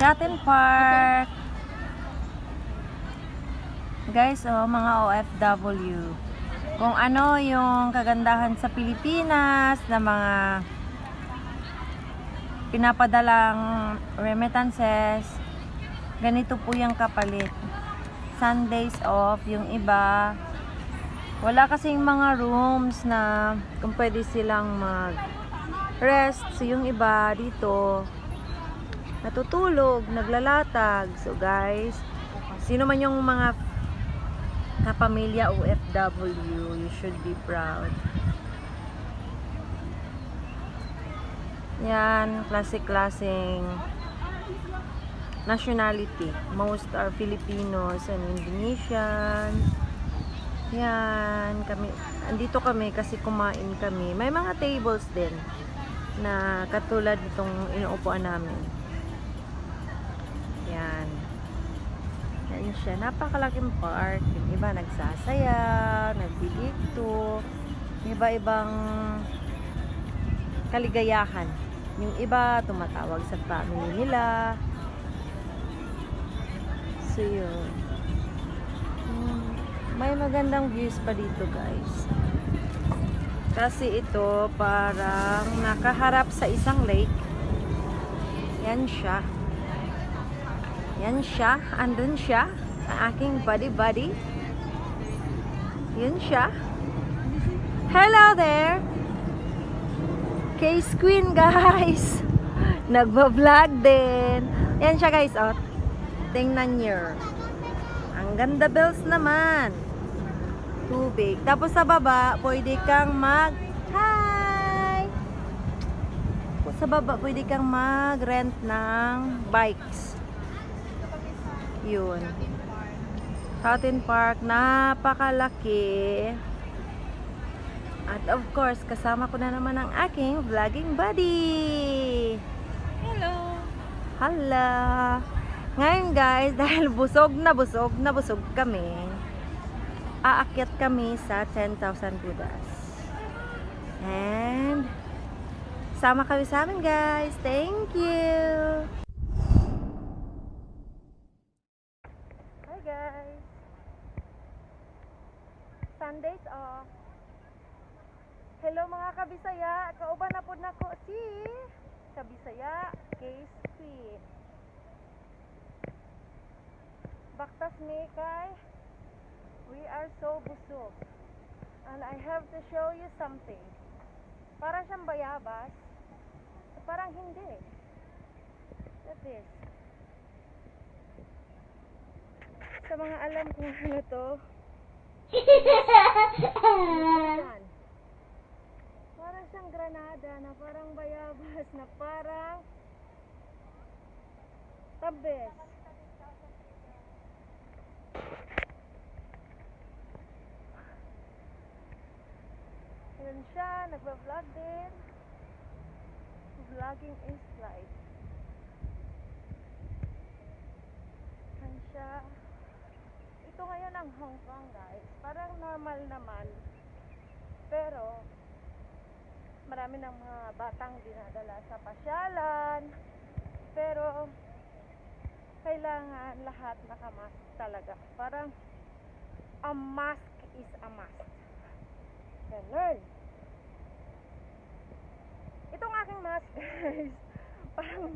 Shatin Park. Guys, oh, mga OFW. Kung ano yung kagandahan sa Pilipinas na mga pinapadalang remittances, ganito po yung kapalit. Sundays off, yung iba. Wala kasing mga rooms na kung pwede silang mag rest. So, yung iba dito, natutulog, naglalatag. So, guys, sino man yung mga kapamilya OFW, you should be proud. Yan, klase-klaseng nationality. Most are Filipinos and Indonesian. Yan, kami, andito kami kasi kumain kami. May mga tables din na katulad nitong inuupuan namin. Yan. Yan siya. Napakalaking park. Yung iba nagsasayaw, nagbiligto. Yung iba-ibang kaligayahan. Yung iba tumatawag sa family nila. So, yun. May magandang views pa dito, guys. Kasi ito parang nakaharap sa isang lake. Yan siya. Yan siya. Andun siya. Ang aking buddy-buddy. Yun siya. Hello there! Case Queen, guys! Nagba-vlog din. Yan siya, guys. Oh. Tingnan niyo. Ang ganda bells naman. Tubig. Tapos sa baba, pwede kang mag... Hi! Sa baba, pwede kang mag-rent ng bikes. Yun. Fountain Park, napakalaki. At of course, kasama ko na naman ang aking vlogging buddy. Hello! Hala! Ngayon, guys, dahil busog na busog na busog kami, aakyat kami sa 10,000 Buddhas. And, sama kami sa amin, guys. Thank you! Hi, guys! Sundays off. Hello, mga kabisaya! Kauban na po nako si Kabisaya Case Queen. Baktas mi kay we are so busog. And I have to show you something. Parang siyang bayabas. Parang hindi. Look at this. Sa mga alam kung ano to. Yan. Parang siyang granada na parang bayabas na parang tabes. Ayan siya, nagba-vlog din. Vlogging is life. Ayan siya. Ito ngayon ang Hong Kong, guys. Parang normal naman. Pero, marami ng mga batang dinadala sa pasyalan. Pero, kailangan lahat nakamask talaga. Parang, a mask is a must. Ganun. Itong aking mask, guys, parang,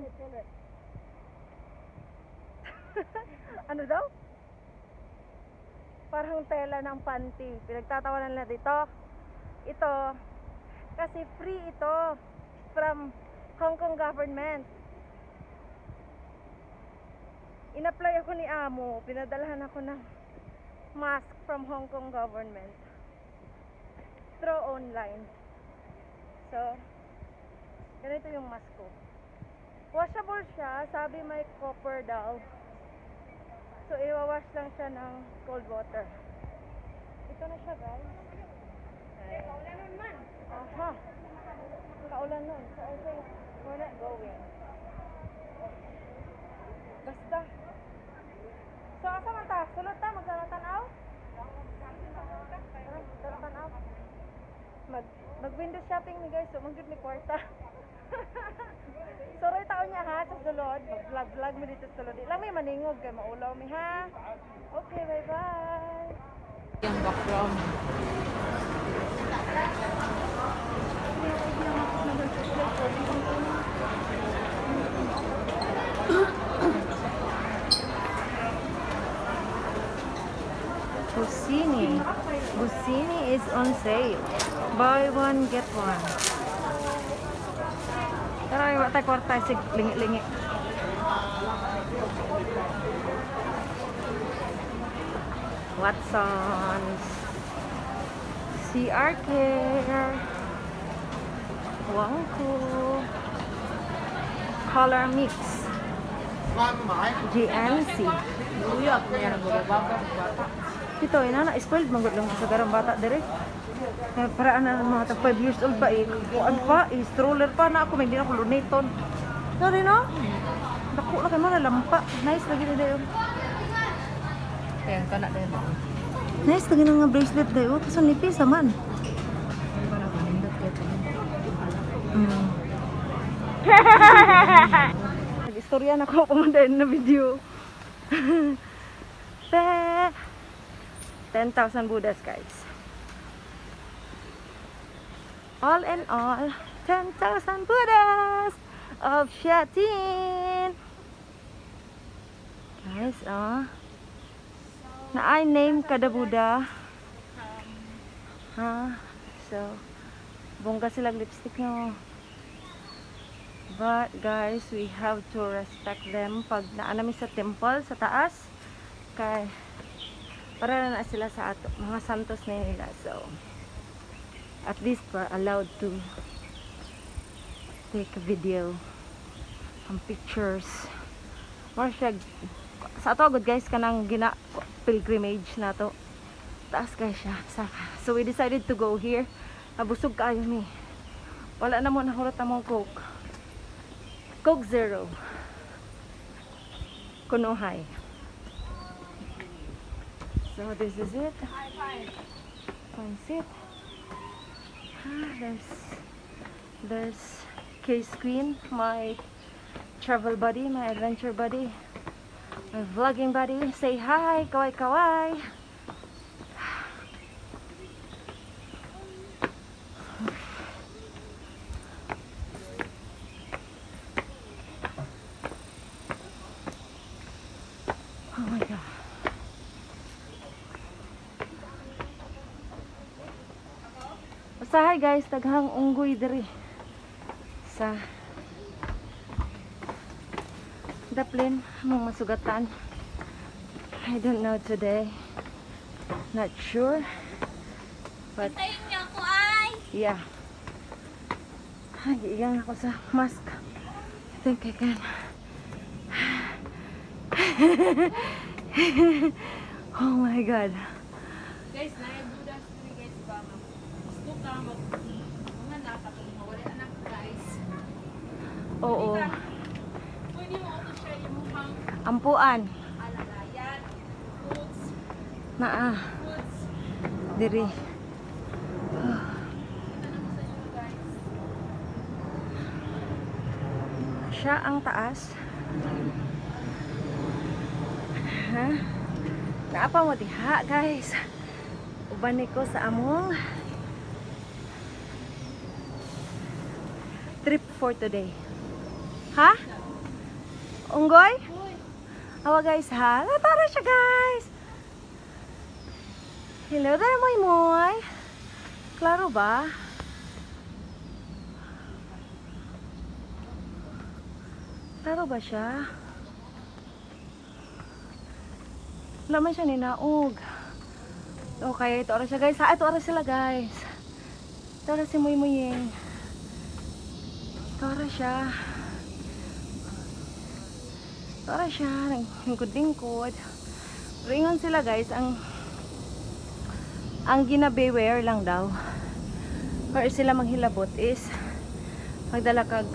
ano daw? Parang tela ng panty. Pinagtatawanan nila dito. Ito, kasi free ito from Hong Kong government. In-apply ako ni Amo, pinadalhan ako ng mask from Hong Kong government. Through online. So, ganito yung mask ko. Washable siya, sabi may copper daw. So, iwawash lang siya ng cold water. Ito na siya, guys. Kaulanon man! Aha. Kaulan nun. So, I think we're not going. Basta. So, asa man ta? Sulod ta? Magtanong-tanaw? Tara, tanaw. Mag window shopping ni, guys. So, manggod ni kwarta. Sorry. taon niya ha, sa sulod. Mag-vlog-vlog mo dito sa sulod. Di lang may maningog kay maulaw mi ha. Okay, bye-bye. Yung background. Bossini. Bossini is on sale. Buy one, get one. Tara, wa tay kwarta sig lingi-lingi. Watsons. CR Care. Wangko. Color Mix. GNC. Luya ako niya nang bata. Ito, ina na, spoiled man gud lang sa garang bata dire. Eh, paraan na mga tag 5 years old pa eh. Kuan pa, eh, stroller pa na ako, may hindi na ako lunaton. No, rin no? Dako na kay mo lampa. Nice lagi na dayon. Kaya ka na din. Nice lagi na nga bracelet dayon. Kaso nipis man. Nag-istorya na ko pumunta na video. Te! 10,000 Buddhas, guys. All in all, 10,000 Buddhas of Shatin. Guys, oh. Na I name kada Buddha. Ha? So, bongga silang lipstick no. But guys, we have to respect them pag naa nami sa temple sa taas kay para na sila sa ato mga santos na nila. So, at least we're allowed to take a video and pictures. More siya sa ato gud guys, kanang gina pilgrimage na to. Taas kay siya sa. So we decided to go here. Nabusog kaayo mi. Wala na mo nahurot among Coke. Coke Zero. Kunuhay. So this is it. Pansit. Ah, there's Case Queen, my travel buddy, my adventure buddy, my vlogging buddy. Say hi, kaway kaway. Oh my God. Usahay guys, daghang unggoy diri sa daplin mong masugatan. I don't know today. Not sure. But Tayo niyo ako ay. Yeah. Ay, igang ako sa mask. I think I can. Oh my God. Guys, na Buddha story guys ba? Gusto ka mag mga nata kung mawala anak guys. Oo. Pwede mo auto share yung mukhang Ampuan. alalayan, foods, Naa. foods. Diri. Kita naman sa inyo guys. Siya ang taas. Ha? Naa pa mo diha, guys. Uban ni ko sa among trip for today. Ha? Unggoy? Awa guys ha. Tara siya guys. Hello there, Moy Moy. Klaro ba? Klaro ba siya? Wala man siya ninaog. Okay, ito oras siya guys. Ha, ito oras sila guys. Ito oras si Muy Muying. Ito oras siya. Ito oras siya. Lingkod-lingkod. Ringon sila guys. Ang gina-beware lang daw or sila manghilabot is magdala kag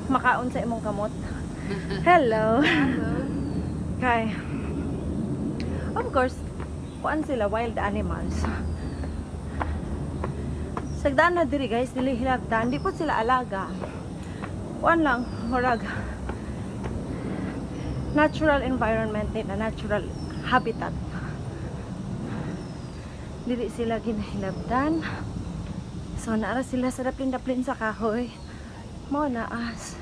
makaon sa imong kamot. Hello. Kay of course, kuan sila, wild animals. Sagdaan na diri guys, dili hilabtan, di po sila alaga. Kuan lang, murag Natural environment nila, natural habitat. Dili sila ginahilabtan. So naara sila sa daplin-daplin sa kahoy. Mo na as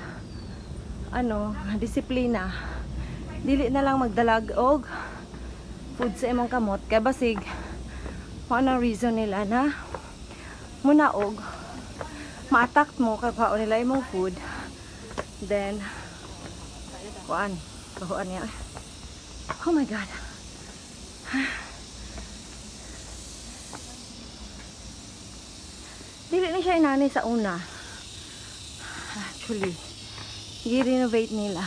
ano, disiplina. Dili na lang magdalag og food sa imong kamot kay basig mao na reason nila na munaog, ma-attack mo kay kuhaon nila imong food, then kuan kuhaan niya. Oh my God. Dili na siya inani sa una. Actually, gi-renovate nila.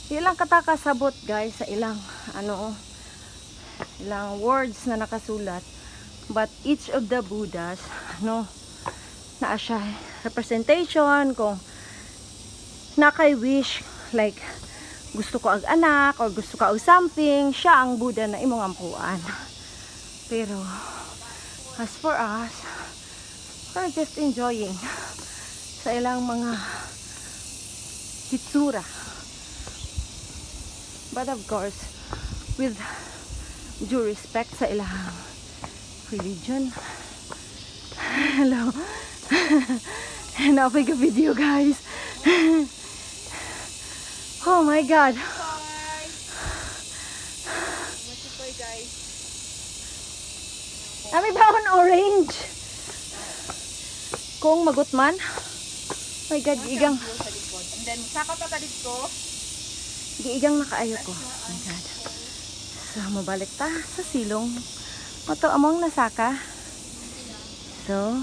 Di lang katakasabot, guys, sa ilang ano, ilang words na nakasulat, but each of the Buddhas, no, naa siya representation. Kung nakay wish, like gusto ko og anak or gusto ka og something, siya ang Buddha na imong ampuan. Pero as for us, we're just enjoying sa ilang mga hitsura, but of course with due respect sa ilang religion. Hello. Naa koy video, guys. Oh my God. Bye! Masipay, guys. Nami baon orange. Kung magutman. My God, giigang. Sa likod. And then, saka pa ka dito. Giigang na kaayo ko. Oh my God. So, mabalik ta sa silong. Mato among nasaka. So,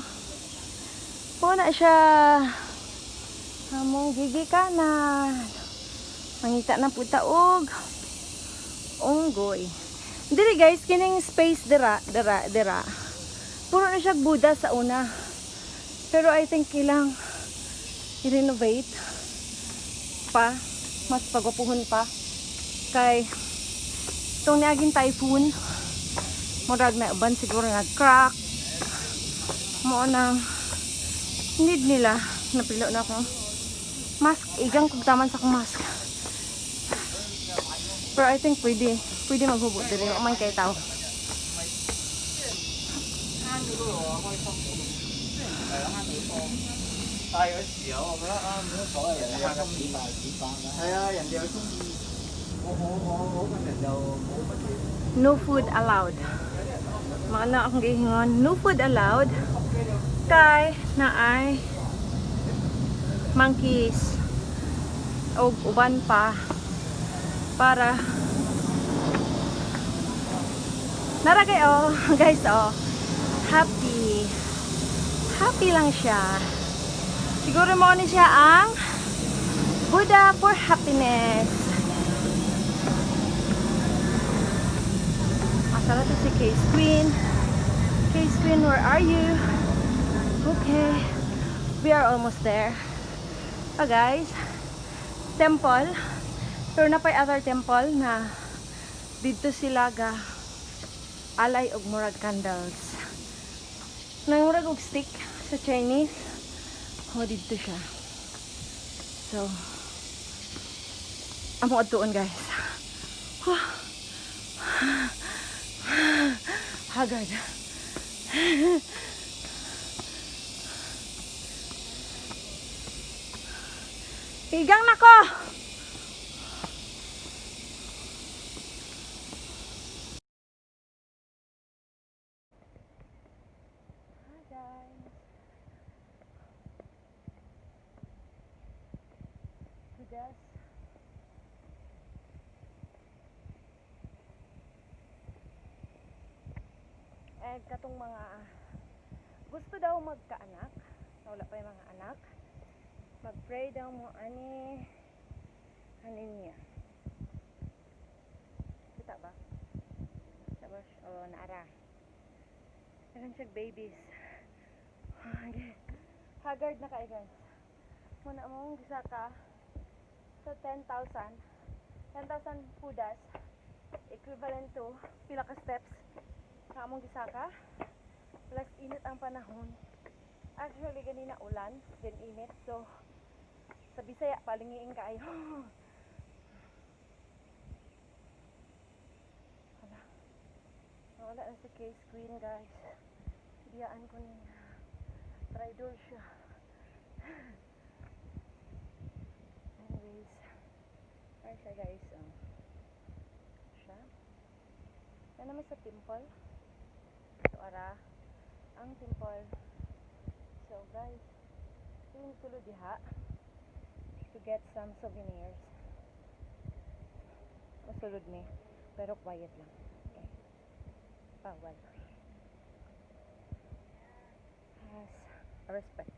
po na siya. Among gigikanan. Mangita na po ta og unggoy. Dili, guys, kining space dira, dira, dira. Puro na siya Buddha sa una. Pero I think ilang i-renovate pa, mas pagwapuhon pa. Kay itong niaging typhoon, murag na uban siguro nag-crack. Mao nang need nila. Napilo na ako. Mask, igang kog taman sa akong mask. Pero I think pwede, pwede maghubo diri, wa man kay tao. 慳咗嗰度我開心，雖然係慳好多，但係有時候我覺得啊冇乜所謂，人哋又中意，係啊，人哋又中意，我個人就冇乜嘢。 No food allowed. Mga na akong gihingon, no food allowed. Kay naay monkeys og uban pa para nara kay, oh guys, oh, happy happy lang siya. Siguro mo ni siya ang Buddha for happiness. Asa na to si Case Queen? Case Queen, where are you? Okay, we are almost there. Oh guys, temple. Pero naa pa'y other temple na dito sila ga alay og murag candles. Nang murag og stick sa Chinese. Oh, dito siya. So, amo adtuon, guys. Whew. Haggard. Igang nako! Hi, guys. Buddhas. Eh, katong mga gusto daw magkaanak, wala pa yung mga anak, mag-pray daw mo ani ani niya. Kita ba? Kita ba? Oh, naara. Meron siya babies. Okay. Haggard na kayo, guys. Muna mong gisaka sa 10,000. 10,000 Buddhas equivalent to pila ka steps na among gisaka, plus init ang panahon. Actually, ganina ulan then init, so Sa Bisaya, palingiin kaayo. Wala. Wala na si Case Queen, guys. Biyaan ko niya. Tridol siya. Anyways. Ay siya, guys. Oh. Siya. Yan naman sa temple. So, ara. Ang temple. So, guys. Yung tulo diha to get some souvenirs. Masulod ni. Pero quiet lang. Okay. Bawal. Has a respect.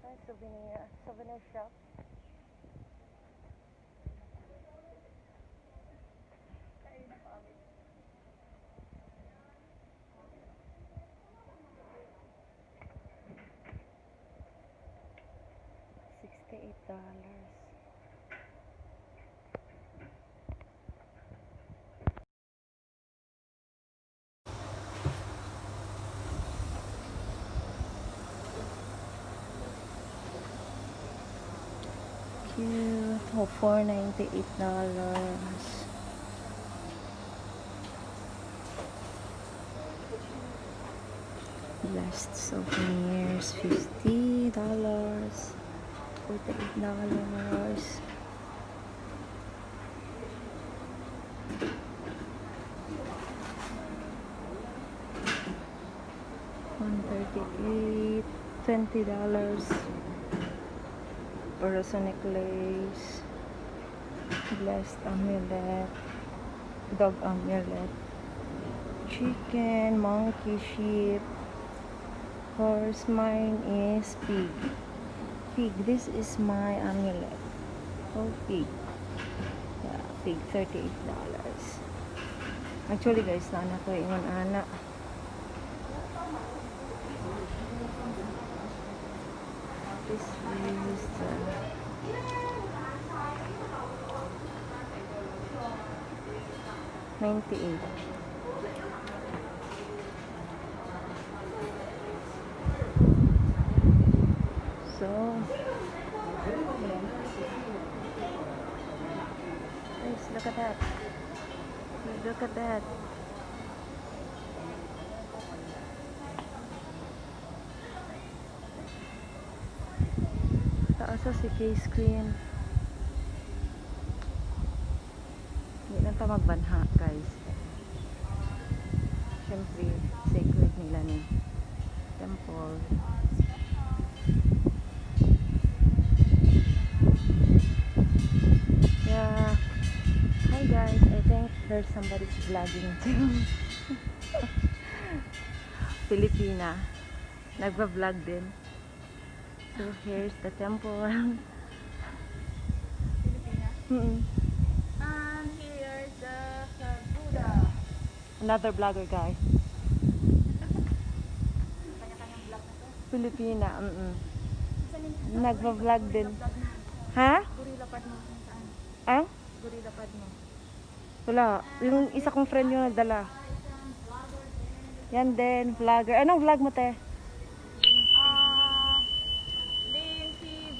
Ay, souvenir shop. $68. Cute. Oh, $498. Last souvenirs, $50, $48. $138, $20. Para sa necklace, blessed amulet, dog amulet, chicken, monkey, sheep, horse. Mine is pig. Pig. This is my amulet. Oh, pig. Yeah, pig. $38. Actually, guys, naana ko ingon ana. This is the 98. So, guys, look at that. Look at that. Taas sa si Case Queen. Hindi lang ta magbanha, guys. Siyempre, sacred nila ni temple. Yeah. Hi guys, I think there's somebody's vlogging too. Filipina. Nagva-vlog din. So here's the temple. Filipina. And here's the Buddha. Another vlogger guy. Kanya-kanyang vlog na to. Filipina. Saan yung Nagva-vlog din. Gorilla vlog mo? Ha? Gorilla pad mo. Saan? Ah? Gorilla pad mo. Wala. Yung isa kong friend yung nagdala. Yan din, vlogger. Anong vlog mo, te? Ah, Lin TV.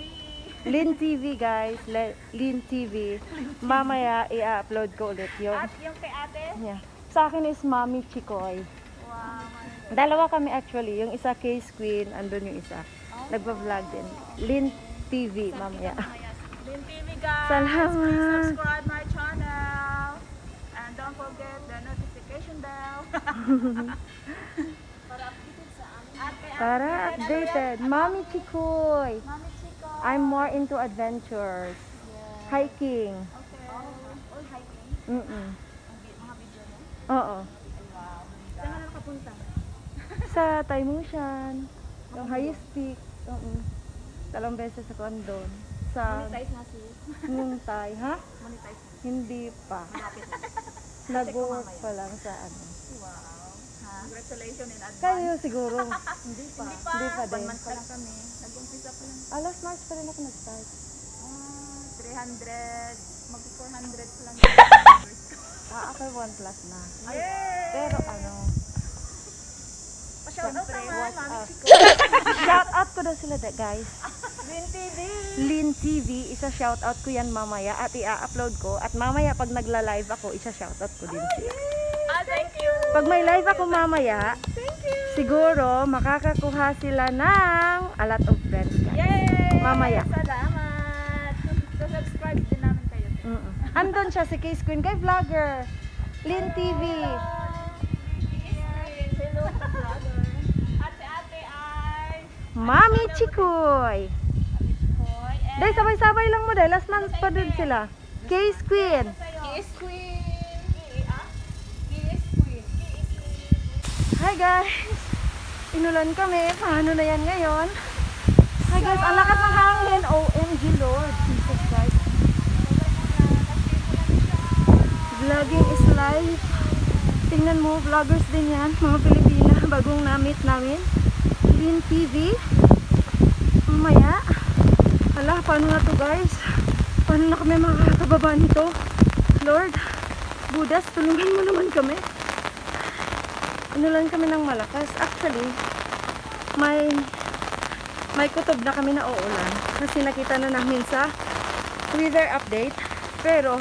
Lin TV, guys. Lin TV. Mamaya, i-upload ko ulit yun. At yung kay ate? Yeah. Sa akin is Mami Chikoy. Wow. Dalawa kami actually. Yung isa Case Queen, andun yung isa. Nagva-vlog din. Lin TV, mamaya. Lin TV, guys. Salamat. Please subscribe my channel. And don't forget the notification bell. Para updated sa amin. At kay ate, Para updated. Mami Chikoy. Mami Chico. I'm more into adventures. Yeah. Hiking. Okay. All hiking. Mga video mo? Oo. Wow. Saan ka na nakapunta? Sa Taimushan. Yung highest peak. Oo. Dalawang beses ako andun. Sa Monetize na sis. Muntay. Ha? Monetize na. Hindi pa. Malapit na. Nag-work pa lang sa ano. Wow. Ha? Congratulations in advance. Kayo siguro. Hindi pa. Hindi pa. Hindi pa din. One month pa lang kami. Nag-umpisa pa lang. Ah, last March pa rin ako nag-start. Ah, 300. Mag 400 lang. Ah, ako 1 plus na. Pero ano, Pa-shout out naman, Mami Chico. Shout out ko daw sila da, guys. Lin TV. Lin TV, isa shout out ko yan mamaya at i-upload ko. At mamaya pag nagla-live ako, isa shout out ko din sila. Ah, thank you. Pag may live ako mamaya, Thank you. siguro makakakuha sila ng a lot of friends, guys. Yay! Mamaya. Salamat. So, subscribe din namin kayo. Andun siya si Case Queen, kay vlogger. Lin TV. Hello, vlogger. Ate, ate, ay. Mami Chikoy. Ate Chikoy. And Dahil sabay-sabay lang mo dahil last month pa dun sila. Case Queen. Kiss Queen. Kiss Queen. Kiss Queen. Hi guys! Inulan kami. Paano na yan ngayon? Hi guys, ang lakas ng hangin. OMG Lord. Jesus Christ. Vlogging is life. Tingnan mo, vloggers din yan. Mga Pilipina. Bagong na-meet namin. Lin TV. Mamaya. Hala, paano na to, guys? Paano na kami makakababa nito? Lord, Budas, tulungan mo naman kami. Inulan kami ng malakas. Actually, may kutob na kami na uulan kasi nakita na namin sa weather update. Pero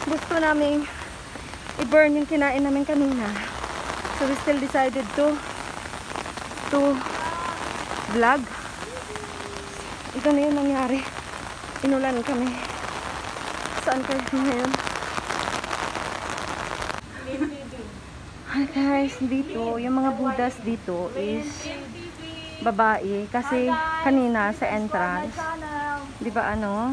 gusto naming i-burn yung kinain namin kanina. So we still decided to vlog. Ito na yung nangyari. Inulan kami. Saan kayo ngayon? Hi guys, dito, yung mga Buddhas dito is babae. Kasi kanina sa entrance, di ba ano,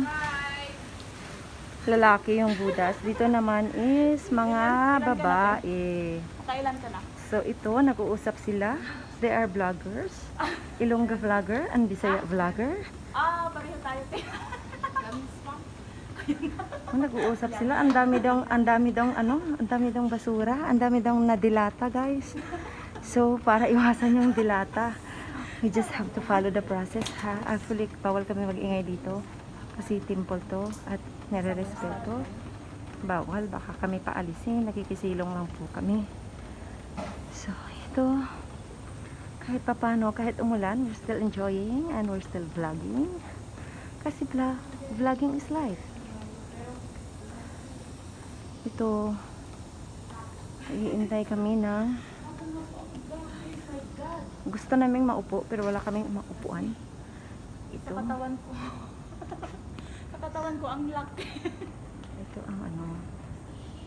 lalaki yung Buddhas. Dito naman is mga babae. Kailan ka na? So ito, nag-uusap sila. They are vloggers. Ilongga vlogger and Bisaya vlogger. Ah, pareho tayo. Te. Oh, nag-uusap sila. Ang dami daw, ano, ang dami daw basura. Ang dami daw nadilata, guys. So, para iwasan yung dilata, we just have to follow the process, ha? Actually, bawal kami mag-ingay dito. Kasi temple to at nire-respeto. Bawal, baka kami paalisin. Nakikisilong lang po kami. So, ito. Kahit papano, kahit umulan, we're still enjoying and we're still vlogging. Kasi vlogging is life. Ito, iintay kami ng gusto naming maupo pero wala kaming maupuan. Ito, Sa katawan ko. Sa katawan ko ang laki. ito ang ano,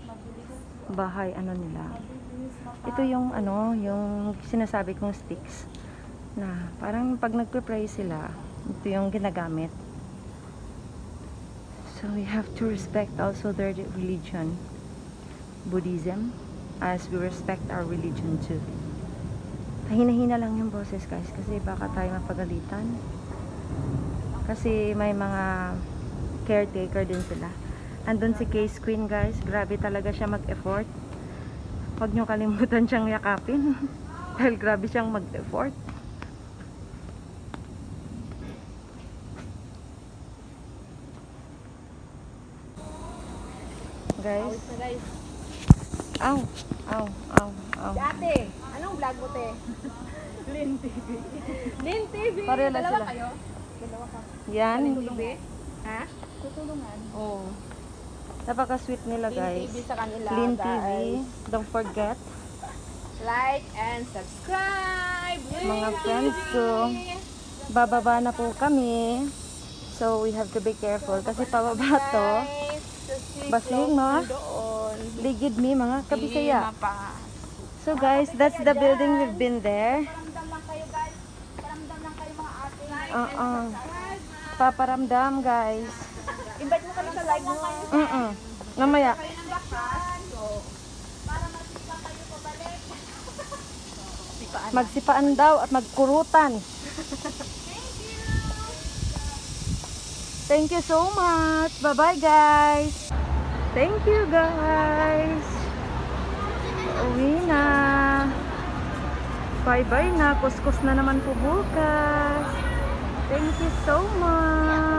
Mabilis. bahay ano nila. Mabilis. Ito yung ano, yung sinasabi kong sticks na parang pag nagpe-pray sila, ito yung ginagamit. So we have to respect also their religion, Buddhism, as we respect our religion too. Hina-hina lang yung boses, guys, kasi baka tayo mapagalitan. Kasi may mga caretaker din sila. Andun si Case Queen, guys, grabe talaga siya mag-effort. Huwag niyo kalimutan siyang yakapin. Dahil grabe siyang mag-effort. Guys. Na guys. Aw, aw, aw, aw. Ate, anong vlog mo, te? Lin TV. Lin TV. Pareho lang Dalawa sila. kayo? Dalawa ka. Yan. TV? Ha? Tutulungan. Oo. Napaka-sweet nila, Lin guys. TV sa kanila, Lin TV. guys. Don't forget. Like and subscribe. Lin Mga TV. friends ko. Bababa na po kami. So, we have to be careful kasi pababa to. Guys, kasi Basing, close no? na doon. Ligid mi mga kabisaya. Di mapa. So guys, that's the building we've been there. Paramdam lang kayo, guys. Paramdam lang kayo, mga ate. Oo. Paparamdam, guys. Invite mo kami sa live mo. Mamaya. Para masika kayo pabalik. Magsipaan daw at magkurutan. Thank you so much. Bye-bye, guys. Thank you, guys. Uwi na. Bye-bye na. Kuskus na naman po bukas. Thank you so much.